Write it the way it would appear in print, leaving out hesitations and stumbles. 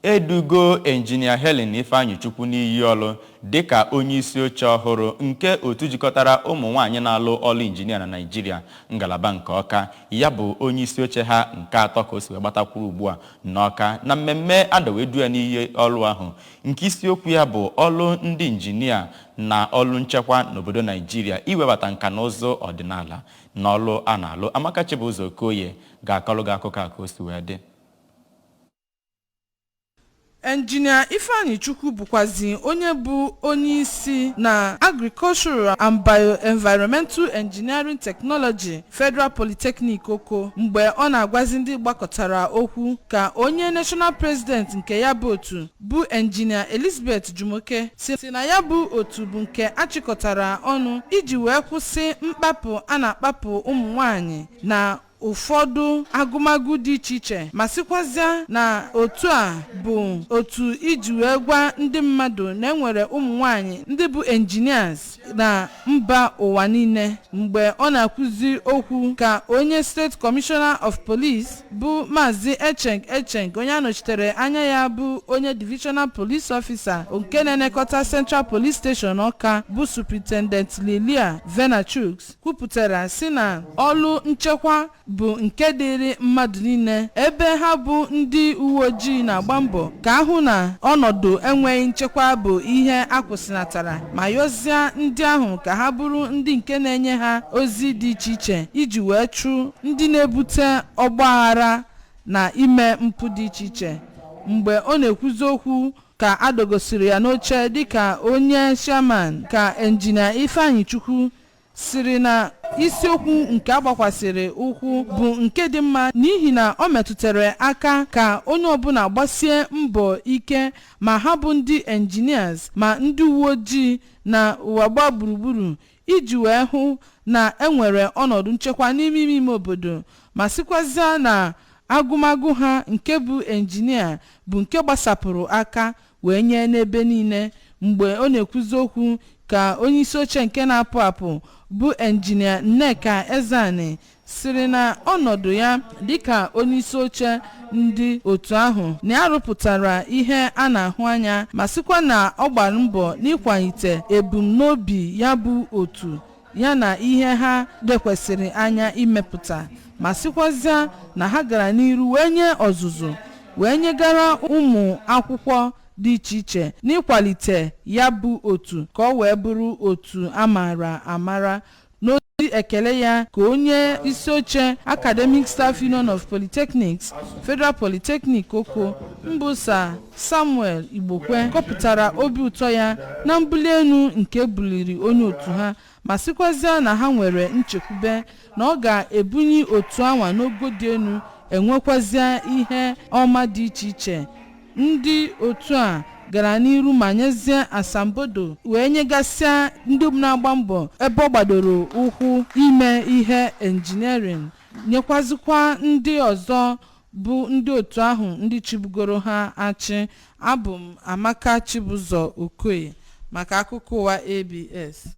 Edugo Enjinia Helen Ifeanyichukwu n'iyi ọlụ dịka onye isi oche ọhụrụ nke otu jikọtara ụmụ nwaanyị na-alụ ọlụ injinia na Naịjirịa, ngalaba nke Ọka. Ya bụ onye isi oche ha nke atọ ka o si wee gbatakwuru ugbu a n'Ọka na mmemme adawedu ya n'iyi ọlụ ahụ, nke isiokwu ya bụ ọlụ ndị injinia na ọlụ nchekwa n'obodo Naijiria, iwebata nka na ụzụ ọdịnala na ọlụ a na-alụ. Amaka Chibụzọ Okoye ga-akọlụ gị akụkọ a ka o si wee dị. Enjinia Ifeanyichukwu bụkwazi onye bụ onye isi na Agricultural and Bioenvironmental Engineering Technology, Federal Polytechnic Oko. Mgbe ọ na-agwazi ndị gbakọtara okwu, ka onye National President nke ya bụ otu, bụ Enjinia Elizabeth Jumoke, si na ya bụ otu bụ nke achịkọtara ọnụ iji wee kwụsị mkpapụ a na-akpapụ ụmụ nwanyị na ụfọdụ agụmagụ dị iche iche, ma sịkwazịa na otu a bụ otu iji wee gwa ndị mmadụ na enwere ụmụ nwanyị ndị bụ engineers na mba ụwa niile. Mgbe ọ na-akụzi okwu, ka onye State Commissioner of Police, bụ Maazị Echeng Echeng, onye anọchitere anya ya bụ onye Divisional Police Officer nke na-elekọta Central Police Station Ọka, bụ Superintendent Lilia Venachuks, kwupụtara si na ọlụ nchekwa bụ nke dịrị mmadụ niile, ebe ha bụ ndị uwe ojii na-agba mbọ ka ahụ na ọnọdụ enweghị nchekwa bụ ihe akwụsịnatara, ma yọzie ndị ahụ ka ha bụrụ ndị nke na-enye ha ozi dị iche iche iji wee chụ ndị na-ebute ọgbaghara na ime mpụ dị iche iche. Mgbe ọ na-ekwuzi okwu ka adọgosiri ya n'oche dịka onye chairman, ka Enjinia Ifeanyichukwu siri na isiokwu nke agbakwasịrị ụkwụ bụ nke dị mma, n'ihi na ọ metụtara aka ka onye ọbụla gbasie mbọ ike, ma ha bụ ndị engineers ma ndị uwe ojii na ụwa gbaa gburugburu, iji wee hụ na enwere ọnọdụ nchekwa n'ime ime ime obodo, ma sịkwazịa na agụmagụ ha nke bụ enjinia bụ nke gbasapụrụ aka wee nye n'ebe niile. Mgbe ọ na-ekwuzi okwu, ka onye isi oche nke na-apụ apụ, bụ Enjinia Nneka Ezeani, siri na ọnọdụ ya dịka onye isi oche ndị otu ahụ na ya rụpụtara ihe a na-ahụ anya, ma sịkwa na ọ gbara mbọ n'ịkwalite ebumnobi ya bụ otu ya na ihe ha lekwasịrị anya imepụta, ma sịkwazịa na ha gara n'iru wee nye ọzụzụ wee nyegara ụmụ akwụkwọ dị iche iche n'ịkwalite ya bụ otu ka ọ wee bụrụ otu a maara amara. N'ozi ekele ya, ka onye isi oche Academic Staff Union of Polytechnics, Federal Polytechnic Oko, Mbusa Samuel Igbokwe, kọpụtara obi ụtọ ya na mbuli elu nke buliri onye otu ha, ma sịkwazịa na ha nwere nchekwube na ọ ga-ebunye otu anwa n'ogo dị elu, enwekwazịa ihe ọma dị iche iche. Ndị otu a gara n'iru ma nyezie asambodo wee nyegasịa ndị na-agba mbọ ebe ọ gbadoro ụkwụ ime ihe engineering, nyekwazikwa ndị ọzọ bụ ndị otu ahụ ndị chibugoro ha achị. Abụ m Amaka Chibụzọ Okoye maka akụkọ ụwa ABS.